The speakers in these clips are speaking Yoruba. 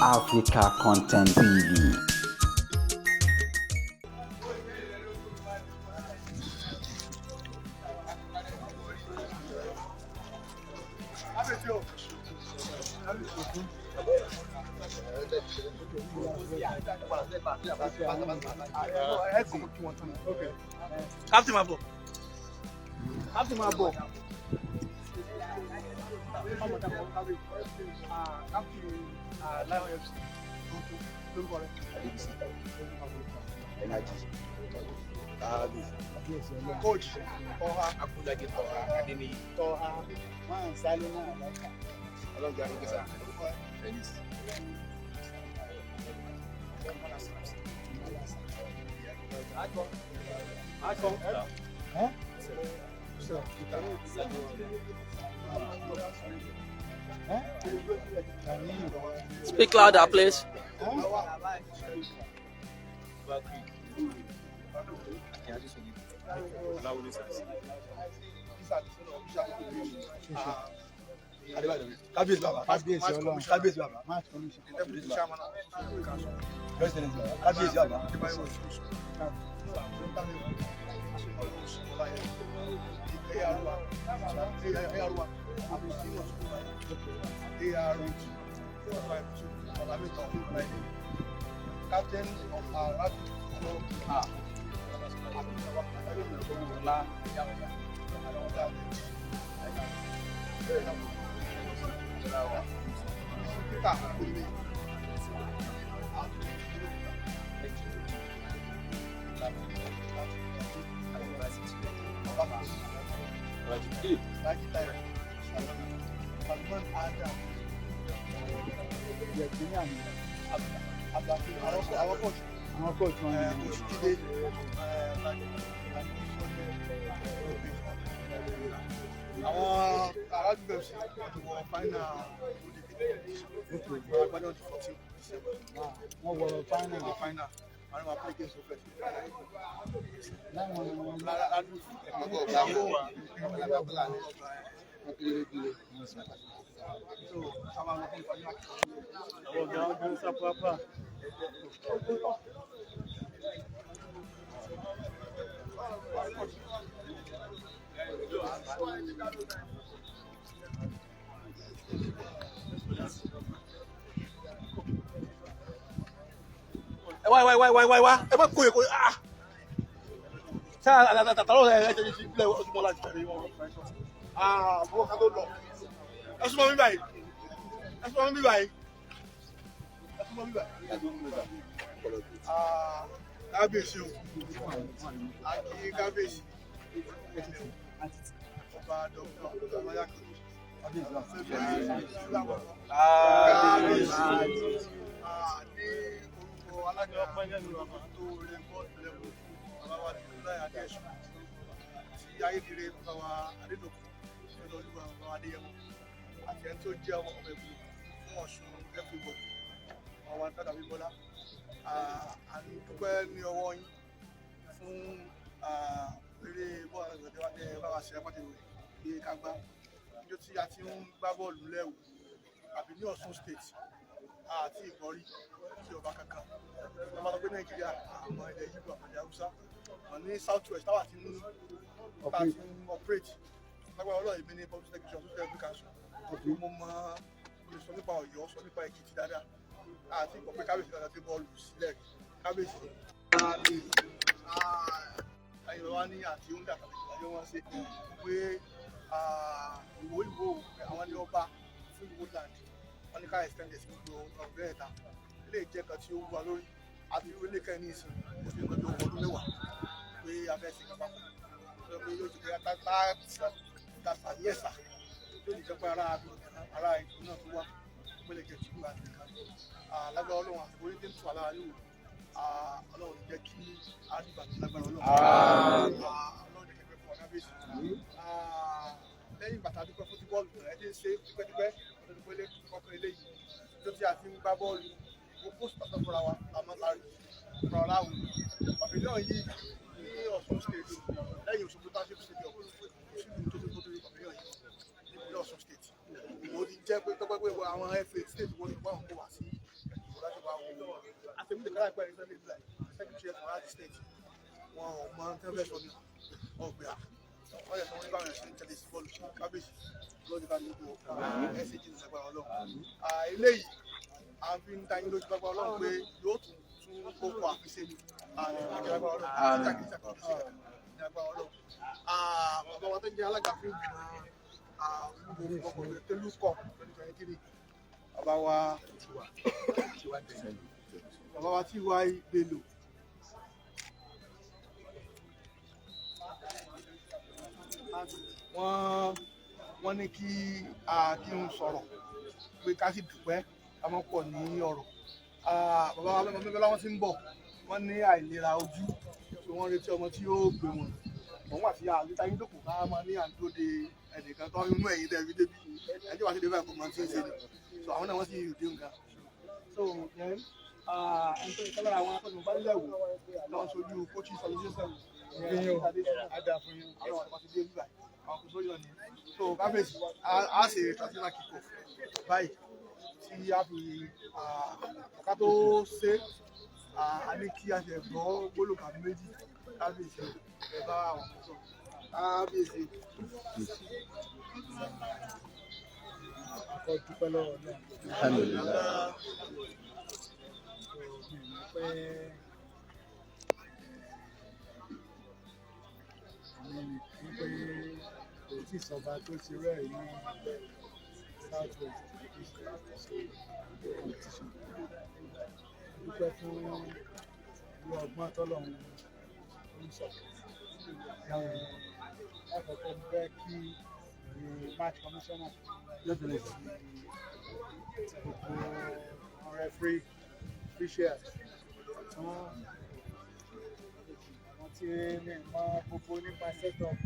Africa Content TV. Captain máa bọ̀. Captain máa bọ̀. Coach Tọ́ha Akúndàgé Tọ́ha Adéníyì. Tọ́ha Ọlọ́jà Arúgbó Felix. Speak louder, please. Kábíyèsí bàbá. Kábíyèsí Ọlọ́run. Kábíyèsí bàbá. Match commission. President bàbá. Kábíyèsí bàbá. Captain of our rapid club Peter Salman Adam. Yẹ̀kínní àmì. Àwọn coach Àwọn coach wọn ni. Coach Jide. Àwọn aládùúgbò FC wọ́n ti wọ final ODP. Wọ́n gbádùn ti 14 December. Wọ́n wọ final. Wọ́n final. Àwọn máa play games of Láwọn ọmọ Ẹ wá wá wá wá wá wá ẹ má kó èkó ah ṣá àtàlọ́ ẹ ẹ ṣe ilé ọdún láti tẹ̀lé wọn ah bó ká tó lọ ẹ súnmọ́ mi báyìí ẹ súnmọ́ mi báyìí ẹ súnmọ́ mi báyìí ah kábíyèsí o àkí kábíyèsí ọba dr amayaki kábíyèsí ah ní orúkọ alága ìjọba tó rẹ bọ́ọ̀lù lẹ́wọ̀ bàbá wa Abdullahi Adéṣù tí ayédèrè bàbá wa Adédọ̀kun lọ́dọ̀ olúwa bàbá wa Adéyẹmọ àti ẹni tó jẹ́ ọmọ ọmọ ẹ̀bùn fún Ọ̀ṣun everybody bàbá wa Tádà Bímbọ́lá. À ń dúpẹ́ ní ọwọ́ yín fún eré bọ́ọ̀lù àti bá wa ṣe apátẹ̀wé bí ká gbá níjọ́ tí a ti ń gbá bọ́ọ̀lù lẹ́wọ̀ àbí ní Ọ̀ṣun state àti ìgbọ́rí tí ọba kankan wọ́n máa sọ pé Nàìjíríà àwọn ilẹ̀ Yíbò àpàdé Haúsá wọ́n ní south west táwa ti ń operate lágbára Ọlọ́run èmi ní public secretary of social council mo mọ mo lè sọ nípa Ọ̀yọ́ sọ nípa Èkìtì dáadáa àti ìgbọ́ pé kábíyèsí dáadáa ti bọ́ọ̀lù sílẹ̀ kábíyèsí ayọ̀ wa ní àti oúnjẹ àtàlẹ́ ìdájọ́ wọn ṣe pé ìwò ìwò àwọn ní ọba fún Ìwó land wọn ní ká extend sí gbogbo ọgbẹ́ ẹ̀ta ilé ìjẹ́ kan tí ó wú wa lórí àti irú ilé kan ní ìsìn kò sí nǹkan tó wọ ọdún mẹ́wàá pé a fẹ́ ṣe kápá sọ pé yóò ti pé ta sàní ẹ̀sà yóò ti jẹ́ pé ara ara ìlú náà tó wá pélé jẹ́ tìlú àti nǹkan lágbára Ọlọ́run àti orí tí ń tù alára yóò Ọlọ́run jẹ́ kí a rí bàtí lágbára Ọlọ́run Ọlọ́run jẹ́ kẹ́kẹ́ fún wa kábíyèsí lẹ́yìn bàtà dúpẹ́ fún ti bọ́ọ̀lù ẹ ti ń ṣe tipẹ́tipẹ́ ọdún tó pélé kọ́kọ́ eléyìí tó tí a ti ń gbá bọ́ọ̀lù mo post pàtó fúnra wa la máa ń sáré fúnra wa láwùjọ pàfẹ́lẹ́ yìí ní Ọ̀ṣun state lẹ́yìn Òṣogbo township stadium kò sí ìlú tó tó tó pàfẹ́lẹ́ yìí nípínlẹ̀ Ọ̀ṣun state ó ti jẹ́ pé tọ́pẹ́ pé àwọn FA state wọ́n ti wọ́n kó wá sí láti wá wo àfẹ́mí nìkan láìpẹ́ ní sẹ́lẹ̀ ìlú secretary for láti state. Wọn ò mọ tẹ́lẹ̀ sọ ní ọgbẹ́ à wọ́n yẹ kí wọ́n ní báwọn ẹ̀sìn tẹ̀lé sí bọ́ọ̀lù. Kábíyèsí lọ́dún ká níbo ẹ̀sìn jìnnà sẹ́gbà Ọlọ́run. Eléyìí à ń fi ń da yín lójú gbàgbọ́ Ọlọ́run pé yóò tún tún kókó àfiṣe ni àgbàgbà Ọlọ́run ní agbára Ọlọ́run. Bàbá wa tó ń jẹ́ alága fún ìgbìmọ̀ tẹ́lúkọ̀ 2023, bàbá wa T.Y. Bello. Wọ́n ní kí a kí n sọ̀rọ̀ pé ká sì dúpẹ́, ká mọ́ pọ̀ ní ọ̀rọ̀. Bàbá wa lọ́mọ mẹ́fẹ́ láwọn tí ń bọ̀, wọ́n ní àìlera ojú tí wọ́n retí ọmọ tí yóò gbé wọn. Wọ́n wà sí àlítà yín dòkò ká máa ní àdúró de ẹnìkan tó ń mú ẹ̀yìn tẹ̀ fi débi ẹjọ́ wá sí débà kò mọ tí ń ṣe ni, so àwọn náà wọ́n sì dé nǹkan. So then, ẹni tó ń kọ́ lára àwọn akọ́nìmọ̀ wò lọ́wọ́ sojú coaching association àwọn àti dé bíbá àwọn kò sóyọ ni. So kábíyèsí, a ṣe traditional kick off báyìí tí a fi ká tó ṣe, a ní kí a ṣe gbọ́ gbólóhùn àbí méjì. Kábíyèsí, ẹ bá àwọn ọmọ sọ, kábíyèsí. Akọ dúpẹ́ lọ́wọ́ náà. Alhamdulillah. Pé àwọn wípé kò tí ì sọba tó ti rẹ̀ ní South West ṣe competition. Dúpẹ́ fún irú ọgbọ́n tọ́lọ́run ń sọ. Lákọ̀ọ́kọ́, mo fẹ́ kí the match commissioner àti gbogbo àwọn referee officials tán, àwọn tí mi mọ gbogbo nípa setup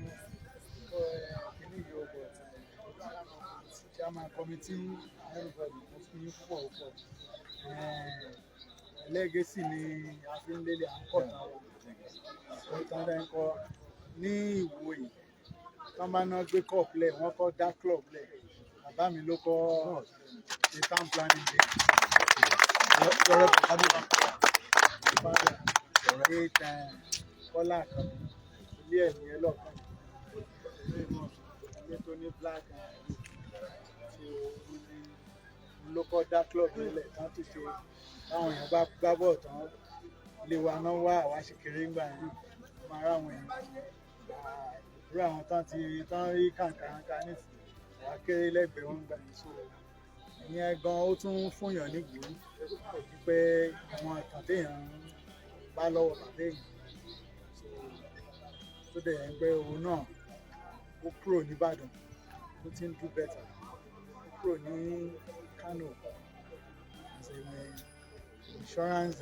kìíní yìí ó bọ̀, chairman committee, everybody, mo fi yín púpọ̀ púpọ̀. Legacy ni a fi ń lélẹ̀, à ń kọ̀ tán wa kọ̀ tán dẹ́ ń kọ́ ní Ìwò yìí. Tán bá ná gbé cup lẹ̀, wọ́n kọ́ dá club lẹ̀, bàbá mi ló kọ́ ṣe town planning day. Father, late Kọ́lá Àkànbí, ilé ẹ̀ nìyẹn lọ́ọ̀kan, ilé tó ní black and so òun ni òun ló kọ́ dá club nílẹ̀ tán tó ṣe. Táwọn èèyàn bá gbá bọ̀ tán, ilé wa náà wá, àwa ṣe kéré ńgbà yẹn, máa rá àwọn èèyàn irú àwọn tán ti tán rí kàǹkàǹkà nísìnyí, àwa kéré lẹ́gbẹ̀ẹ́ wọn gbà yẹn. So ìyẹn gan ó tún fúnyàn nígbìí pé àwọn ìtàn téèyàn ń bá lọ́wọ́ bàbá èèyàn. So tó dẹ̀ yẹn pé òun náà ó kúrò nìbàdàn, ó ti ń do better. Ó kúrò ní Kano as a insurance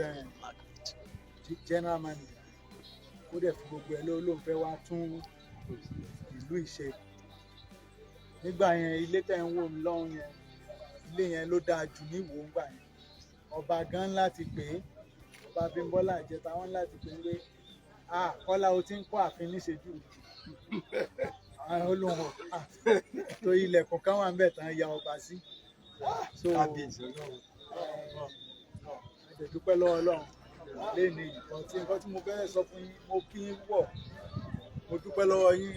general manager, ó dẹ̀ fi gbogbo ẹ̀ ló lóun fẹ́ wá tún ìlú ìṣe. Nígbà yẹn, ilé tẹ̀ ń wò mí lọ́hùn yẹn, ilé yẹn ló dáa jù ní Ìwó ńgbà yẹn. Ọba gan láti pè é, Ọba Bímbọ́lá Ìjẹta, wọn láti pè é pé, "Ah, Kọ́lá, o ti ń kọ́ ààfin níṣejú mi." Àwọn olóhùn tó ilẹ̀kùn kan wà ń bẹ̀ tán ya ọba sí. So Kábíyèsí Ọlọ́run. A dẹ̀ dúpẹ́ lọ́wọ́ Ọlọ́run léni. Nǹkan tí mo fẹ́ sọ fún yín, mo kí yín púpọ̀, mo dúpẹ́ lọ́wọ́ yín.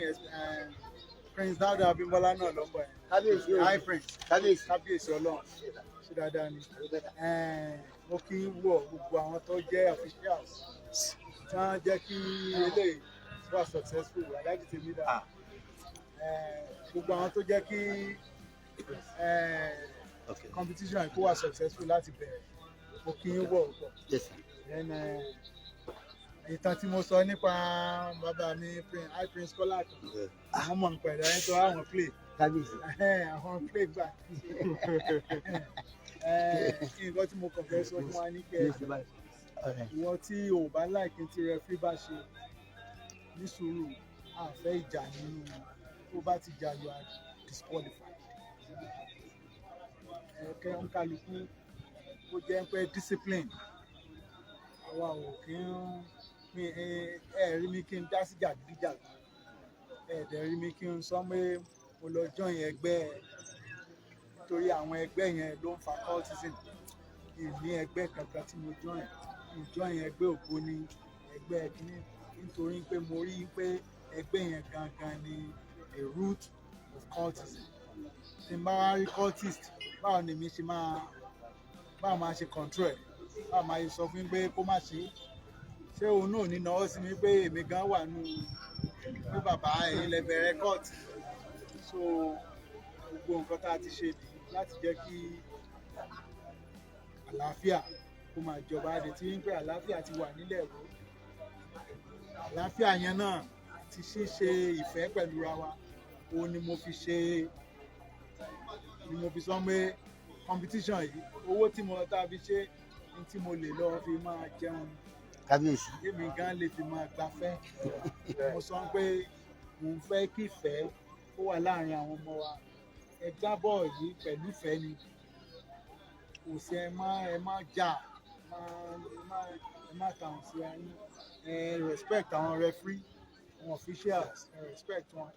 Prince Dauda Abímbọ́lá náà ló ń bọ̀ yẹn. Kábíyèsí o. Hi, Prince. Kábíyèsí. Kábíyèsí Ọlọ́run, ṣé dáadáa ni? Mo kí yín púpọ̀, gbogbo àwọn tó jẹ́ officials tí wọ́n jẹ́ kí eléyìí wà successful, Aláàjì tèmi dà. Gbogbo àwọn tó jẹ́ kí competition yìí kó wà successful láti bẹ̀rẹ̀, mo kí yín púpọ̀ púpọ̀. Yes, sir. Then ìtàn tí mo sọ nípa bàbá mi, High Prince Kọ́lá kan, àwọn mọ̀ nípa ẹ̀dá yẹn tó àwọn play. Kábíyèsí. Àwọn play gbà. Nǹkan tí mo kàn fẹ́ sọ fún wa ní pé ìwọ tí o bá like tí referee bá ṣe, ní sùúrù, a fẹ́ ìjà nínú. Tó bá ti jà, you are disqualified. Ẹ̀kẹ́ ń kálukú ó jẹ́ pé discipline, àwa ò kí ń mi. Ẹ rí mi kí n dá sí jàgídíjàgan, ẹ dẹ̀ rí mi kí n sọ pé mo lọ join ẹgbẹ́, nítorí àwọn ẹgbẹ́ yẹn ló ń fa cultism. Ní ẹgbẹ́ kankan tí mo join, mi join ẹgbẹ́ ògbóni, ẹgbẹ́ kínní, nítorí pé mo rí i pé ẹgbẹ́ yẹn gangan ni the root of cultism. Tí n bá wá rí cultist, báwo ni mi ṣe máa, báwo máa ṣe control ẹ̀? Báwo máa ṣe sọ fún mi pé kó má ṣe é? Ṣé òun náà ní náwó sí mi pé èmi gan wà nù pé bàbá ẹ̀yin lẹ bẹ̀rẹ̀ cult? So gbogbo nǹkan tá a ti ṣe nìyí láti jẹ́ kí àlàáfíà kó máa jọba. Adé tí ń pé àlàáfíà ti wà nílẹ̀ Ìwó, àlàáfíà yẹn náà ti ṣíṣe ìfẹ́ pẹ̀lú ra wa, òun ni mo fi ṣe, ni mo fi sọ pé competition yìí, owó tí mo tá a fi ṣe ní tí mo lè lọ fi máa jẹun. Kábíyèsí. Èmi gan lè fi máa gbafẹ́. Mo sọ pé mò ń fẹ́ kí ìfẹ́ ó wà láàrin àwọn ọmọ wa. Ẹ gbá bọ́ọ̀ yìí pẹ̀lú ìfẹ́ ni, kò sí ẹ má jà, ẹ má tàwọn sí ara yín. Ẹ respect àwọn referee, àwọn officials, ẹ respect wọn.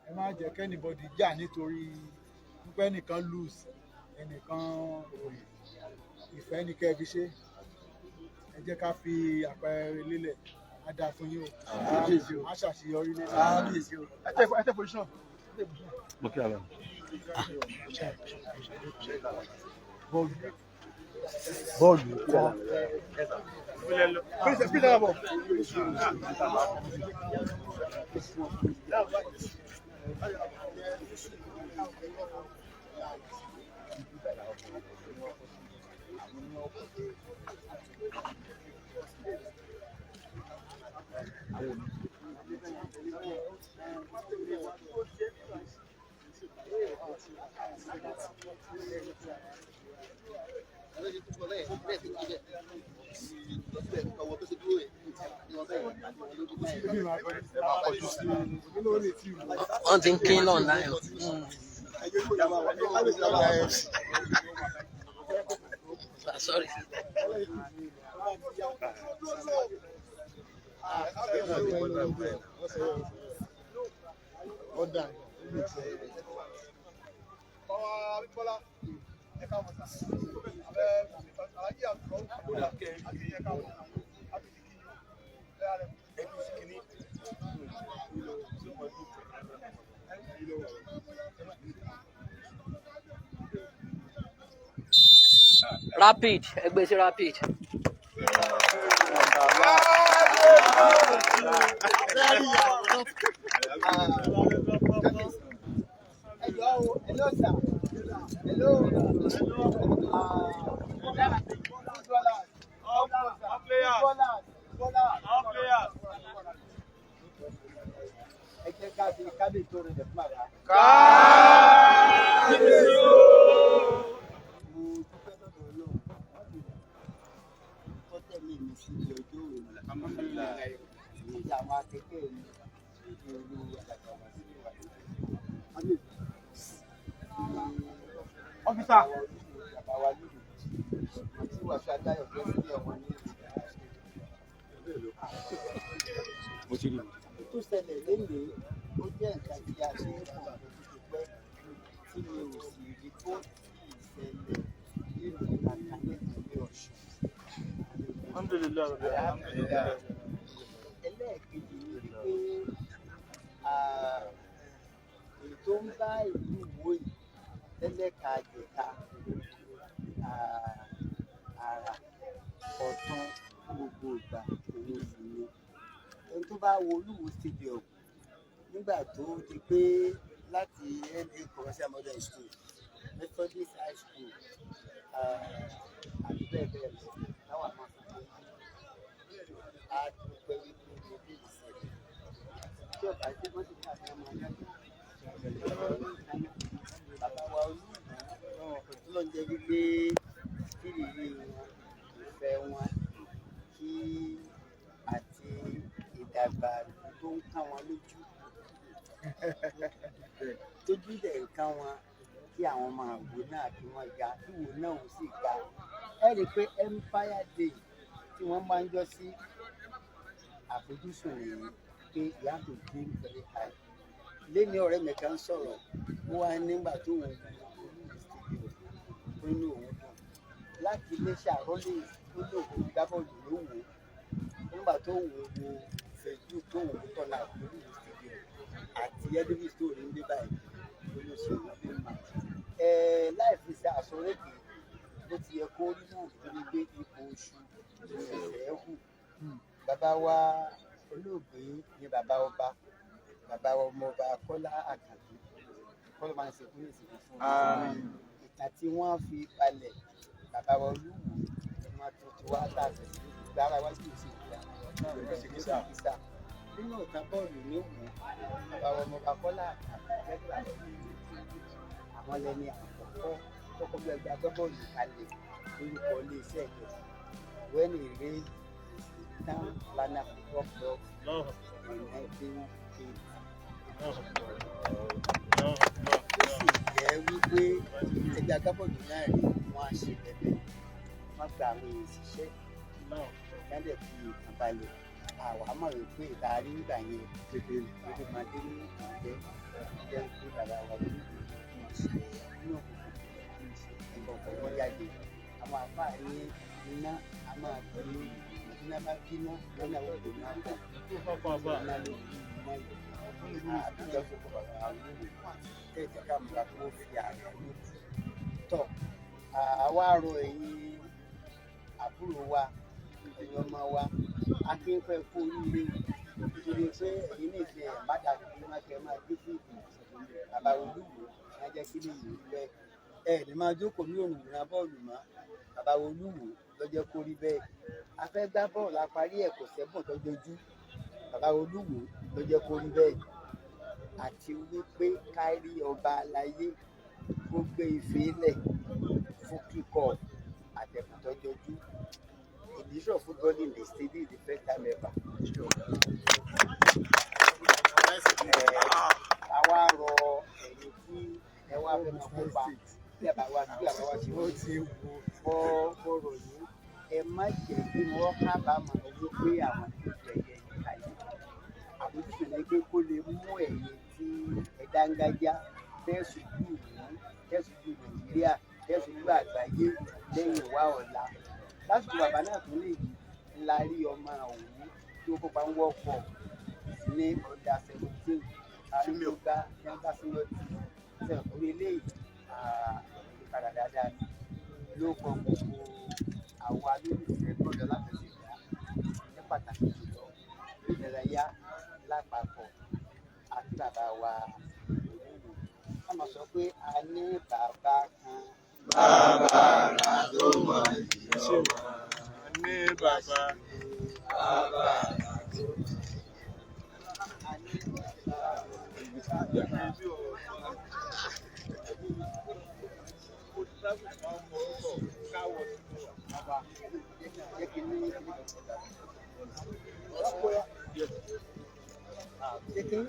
Ẹ má jẹ́ kí anybody jà nítorí wípé ẹnìkan lose, ẹnìkan. Ìfẹ́ ni kẹ́ ẹ fi ṣe. Ẹ jẹ́ ká fi àpẹẹrẹ lélẹ̀. Á dáa fún yín o, á ṣàṣeyọrí nínú. Ẹ tẹ position. Mo kí ara. Bọ́ọ̀lù bọ́ọ̀lù kọ́. Please, please, ball. Wọ́n ti ń kín online o. Ah, sorry. Ọ̀dà. Bàbá Bímbọ́lá, ẹ káàbọ̀ sà. Alhaji Abdul àti ẹ káàbọ̀. Àti kìkì ẹ rẹ̀. Rapid, ẹgbẹ́ sí rapid. Hello, hello, sir. Hello. Footballers. Footballers. Footballers. Ẹ jẹ́ ká fi kábíyèsí tó rẹ̀ fún bàbá. Mo dúpẹ́ lọ́dọ̀ Ọlọ́run tó tẹ̀lé mi sí ibi ọjọ́ òní àti àwọn akẹgbẹ́ mi ní olú àgbàgbà wá sí ìwà. Officer. Bàbá wa lóde tí wàá fi adáyọ̀ fẹ́ sílẹ̀ wọn ní Mo ti rí. Tó ṣẹlẹ̀ lénìí, ó jẹ́ nǹkan tí a ṣe ń bọ̀ lọ́dún tó pẹ́ tí mi ò sì rí kó tí ì ṣẹlẹ̀ nílùú kankan ní ìpínlẹ̀ Ọ̀ṣun. Ẹlẹ́ẹ̀kejì ni wípé èyí tó ń bá ìlú Ìwó yìí tẹ́lẹ̀ka jẹ̀ka àrà ọ̀tún gbogbo ìgbà, òun sì ni ẹni tó bá wo Olúwo Stadium nígbà tó di pé láti LA Commercial Model School, Methodist High School àti bẹ́ẹ̀ bẹ́ẹ̀ lọ táwọn àmọ́ àkókò á dúpẹ́ wípé ilé ìṣẹ̀lẹ̀ tí ọ̀gá tí wọ́n sì ní àti ọmọ adájọ́ bàbá wa Olúwo tó ló ń jẹ́ wípé kírìírí wọn, ìfẹ́ wọn kí àti ìdàgbà tó ń ká wọn lójú, tójú dẹ̀ ń ká wọn kí àwọn máa wò náà kí wọ́n ga, kí wò náà ò sì ga. Ẹ rí i pé Empire Day tí wọ́n máa ń jọ sí àfojúsùn nìyí pé you have to dream very high. Lẹ́ni ọ̀rẹ́ mi kan sọ̀rọ̀, ó wá nígbà tó òun wo Olúwo Stadium, ó ní òun dùn. Láti Iléṣà, Rollins tó lò kó gbá bọ́ọ̀lù ló wò ó. Nígbà tó wò ó wo Facebook, tó wò ó tọ́lá lórí stadium àti edifice tó rí ń dé báyìí ló ló ṣe wọ́n bí mà. Ẹ láì fi ṣe àsọrédìí bó ti yẹ kó rí náà, torí pé ipò oṣù ìṣẹ̀ṣẹ̀ hù. Bàbá wa olóògbé ni bàbá ọba, bàbá ọmọọba Kọ́lá Àkànbí, kọ́lá máa ń ṣe fún ìsìnkú fún un. Ìtàn tí wọ́n fi balẹ̀, bàbá wa Olúwo ni wọ́n tuntun wá tàbí gbára wájú ìsìnkú ìsà nínú ìtàn bọ́ọ̀lù ní òwò. Bàbá wa ọmọọba Kọ́lá Àkànbí gẹ́gẹ́ bàbá àwọn lẹni àkọ́kọ́ tó kọ́ bí ẹgbẹ́ agbábọ́ọ̀lù kalẹ̀ lórúkọ iléeṣẹ́ ìjọba when he raised the Town Planner Football Club in 1980. Ó sì jẹ́ wípé ẹgbẹ́ agbábọ́ọ̀lù náà rí wọ́n á ṣe bẹ̀bẹ̀, wọ́n gba àwọn èèyàn ṣiṣẹ́ ládẹ̀ fi ìtàn balẹ̀. Àwa mọ̀ wípé ìtaari nígbà yẹn kékeré máa dé ní ìtàn jẹ́ pé bàbá wa ló ń ní òkùnkùn ẹ̀kọ́ kọ̀ọ̀kan jáde. Àwọn àfáà ní iná a máa bínú, iná bá bínú lọ́nà òkú náà kọ̀ iná ló bí iná yìí. Àdúgbò tó kọ̀ bàbá wa lónìí tẹ̀sí ká múra kó fi ààrẹ lójú tọ̀. Àwa rọ ẹ̀yin àbúrò wa, ẹ̀yin ọmọ wa, akéwẹ́ kú oríire, nítorí pé ẹ̀yin ní ìfẹ́ ẹ̀ má dàbí bí má kẹ́ máa gbé fún ìgbìmọ̀ bàbá Olúwo má jẹ́ kí lè yìí pẹ́ ẹ ní máa jókòó ní òrùn ìran bọ́ọ̀lù mọ́. Bàbá Olúwo ló jẹ́ kó rí bẹ́ẹ̀. A fẹ́ gbá bọ́ọ̀lù, a parí ẹ̀, kò sẹ́bùn tó jọjú. Bàbá Olúwo ló jẹ́ kó rí bẹ́ẹ̀. Àti wípé kárí ọba aláyé kó gbé ife lẹ̀ fún kíkọ àtẹ̀kùn tó jọjú. In the history of football in the state, this is the first time ever. Àwa rọ ẹ̀yin tí ẹ wá fẹ́ máa kópa bí àbá wa bí àbá wa ṣe wọ́n ti bọ́ bọ́rọ̀ yìí, ẹ má jẹ́ kí wọ́n kábàámọ̀ wípé àwọn tó fi ẹ̀yẹ yìí kalẹ̀. Àbójútó ni pé kó lè mú ẹ̀yin tí ẹ dángájá tẹ̀sùn jù ìlú, tẹ̀sùn jù Nàìjíríà, tẹ̀sùn jù àgbáyé lẹ́yìn wá ọ̀la. Lásìkò bàbá náà tún lè yí ńlá rí ọmọ òun tí ó kópa ń wọ́pọ̀ ní ọ̀dà 17 àríwá yàgbá sínú ọtí orí eléyìí. Ìpadà dáadáa ni ló kọ gbogbo àwa lólùfẹ́ gbọ́dọ̀ láfẹsẹ̀gbá, ní pàtàkì jùlọ ìdárayá lápapọ̀ àti bàbá wa Olúwo. Wọ́n máa sọ pé a ní bàbá kan. Bàbá rà tó mọ ìyá Ní bàbá. Bàbá rà tó A ní bàbá. Jẹ́ kí n ní jẹ́ kí n.